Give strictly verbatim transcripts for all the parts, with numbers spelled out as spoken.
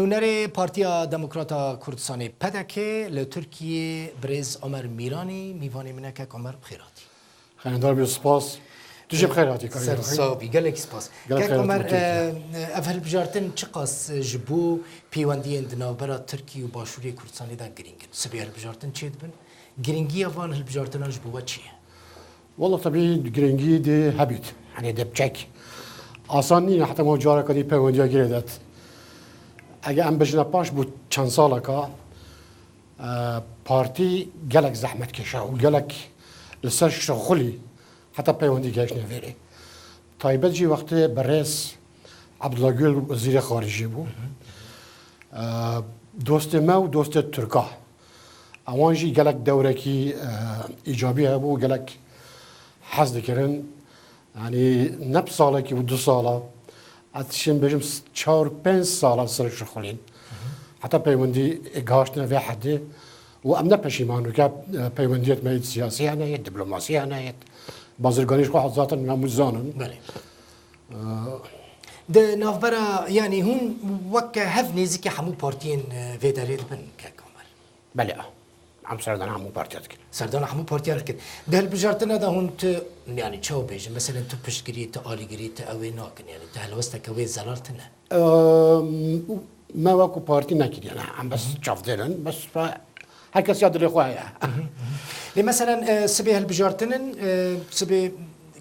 Nûnerê Partiya Demokrata Kurdistanê, P D K, li Tirkiyê birêz Omer Mîranî, mîvanê min e. Kek Omer, bi xêr hatî. Xeyrdar bî, spas. Tu jî bi xêr hatî, kayê Ser xwe. Sax bî, gelek spas. Gelek Kek xeyr Omer, hatî, Tirkiye. e, ev hilbijartin çiqas ji bo peywendiyên di navbera Tirkiye û Başûrê Kurdistanê de girîng in? Sibê hilbijartin çêdibin. Girîngiya van hilbijartinan ji bo we çi ye? Wala, tebî girîngî dê hebît. Hani dê biçek. Asan nîne, heta ma careke dî peywendiya girêdet. Ege em bijine paş bû çend saleka, e, partî gelek zehmetkêşa û gelek li ser şixulî heta peywendî gehiştine vêrê. Taybet jî wextê birêz Abdullah Gül wezîrê xaricî bû. E, dostê me û dostê Tirka. Ewan jî gelek dewrekî, e, îcabî hebû, gelek hez dikirin. Yanî ne bi salekî û du sala, ez dişên bêjim s-, çar pênc sala ser şixulîn. Heta peywendî gihiştine vê hedê û em ne peşîman in ke, e, peywendiyet me yê siyasî hene, yê diplomasî hene, yê bazirganî ji xwe zaten hemû zanin. Belê. E, Di navbera, yanî hûn weke hev nêzîkî hemû partiyên, e, vê derê dibin, kek Omer? Belê, em serdana hemû partiya dikin. Serdana hemû partiya dikin. Di hilbijartina de hûn tu, yanî çawa bêjin? Meselen tu piştgirî, tu alîgirî, tu ew ê nakin, yanî tu helwesteke wê zelal tune? Ehm, me wekî partî nekiriye, ne. Em bes çavdêr in, bes ve her kes ya dilê xwe heye. Lê meselen, e, sibê hilbijartin in, e, sibê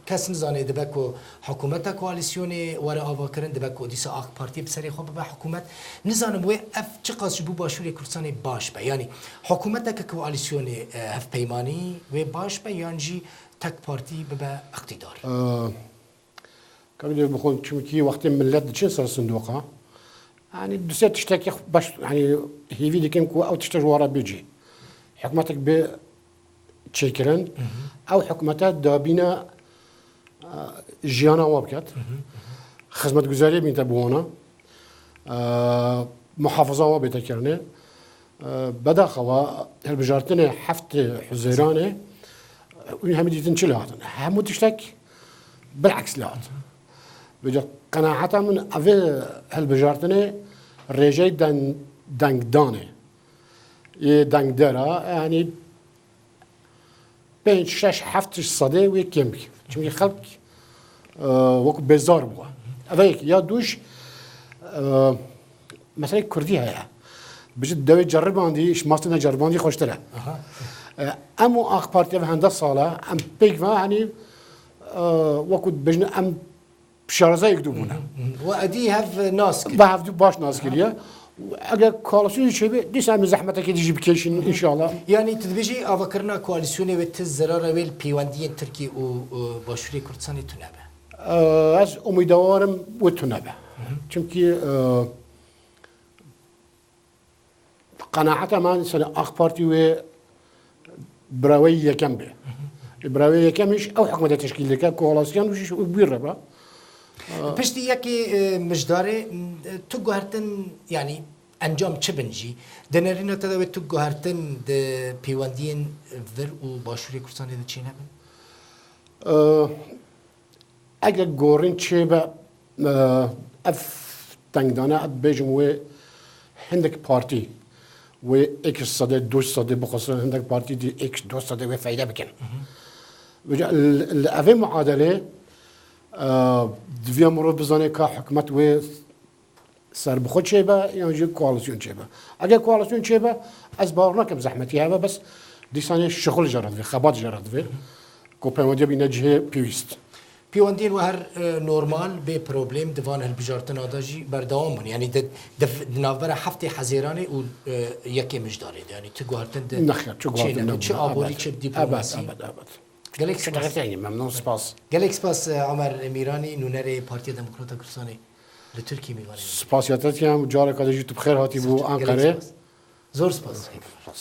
kes nizane dibe ku hikûmeta koalîsyonê were avakirin, dibe ku dîsa AK Partî bi serê xwe bibe hikûmet. Nizanim wê ev çiqas ji bo Başûrê Kurdistanê baş be. Yanî hikûmeteke koalîsyonê, e, hevpeymanî wê baş be yan jî tek partî bibe iqtîdar? Ee, Kabî dê bixwin, çimkî wextê millet diçin ser sindoqa, yanî du sê tiştekî baş, yanî hêvî dikin ku ew tiştek ji wan re bê cî. Hikûmetek bê çêkirin, ew hikûmete dabîna, e, jiyana wan biket. Xizmetguzariyê bînte bi wana. E, muhafaza wan bête kirinê. E, bedaxewa hilbijartinê heftê Huzeyranê, e, hûn hemî dîtin çi lê hatin? Hemû tiştek bileks lê hat. Vêca qenaeta min, evê hilbijartinê rêjeyê deng-, dengdanê yê dengdera, yanî pênc, şeş, heft sedê wê kêm bike. Çimkî xelk, e, wekî bêzar bû. Ev yek ya dû jî, e, meseleyê Kurdî heye. Bijî dewê ceribandî, ji mastine ceribandî xweştir e. Aha. E, em û AK Partî ev hende sal e, em pêk ve, yanî, e, wekî dibêjin em şareza yek dû bûne. Hı hı. We edî hev nas kir. Ve hevdû baş nas kiriye. Eger koalîsyonê çêbe, dîsa em zehmetekê dî jî bikêşin, Hı hı. înşallah. Yanî tu dibêjî avakirina koalîsyonê wê ti zerara wê li peywendiyên Tirkî û, û Başûrê Kurdistanê tune be? Ee, ez umîdewar im wê tune be. Hı hı. Çimkî, e, Qenaeta me, mesela, AK Partî wê bireweyî yekem be. Bireweyî yekem jî ew hikûmetê teşkîl dike, koalîsyon jî wî re be. Piştî yekê, e, mijdarê, m, tu guhertin, yanî encam çi bin jî, di nerîna te de wê tu guhertin di pêwendiyên vir û Başûrê Kurdistanê de çênebin? E, Eger gorîn çêbe, e, ev tengdane, ez dibêjim wê hindek partî, wê êk sedê, du sedê bixwestin, hindek partî dî êk du sedê wê feyde bikin. Hı hı. Vêca li, li evê muadelê, e, divê mirov bizane ka hikûmet wê serbixwe çêbe yan jî koalîsyon çêbe. Eger koalîsyon çêbe, ez bawer nakim zehmetî hebe, bes dîsanê şixul jê re divê, xebat jê re divê, ku peywendiya bîne cihê pêwîst. Pêwendiyên we her, e, normal, bê problem di van hilbijartina de jî berdewam bûn. Yanî di, di, di navbera heftê Hezêranê û, e, yekê Mijdarê de. Yanî tu guhertin di Nexir, tu guhertin çênebûn, nebûn. Çi aborî, Ebed. Çi dîplomasi. Ebed, ebed, ebed. Gelek spas. Şikayet yani, memnun, spas. Gelek spas, e, Omer Mîranî, nûnerê Partiya Demokrata Kurdistanê li Tirkiyê mîvanê me. Spasiya te dikim, careke din jî tu bi xêr hatî bo Anqerê. Gelek spas. Zor spas. Spas.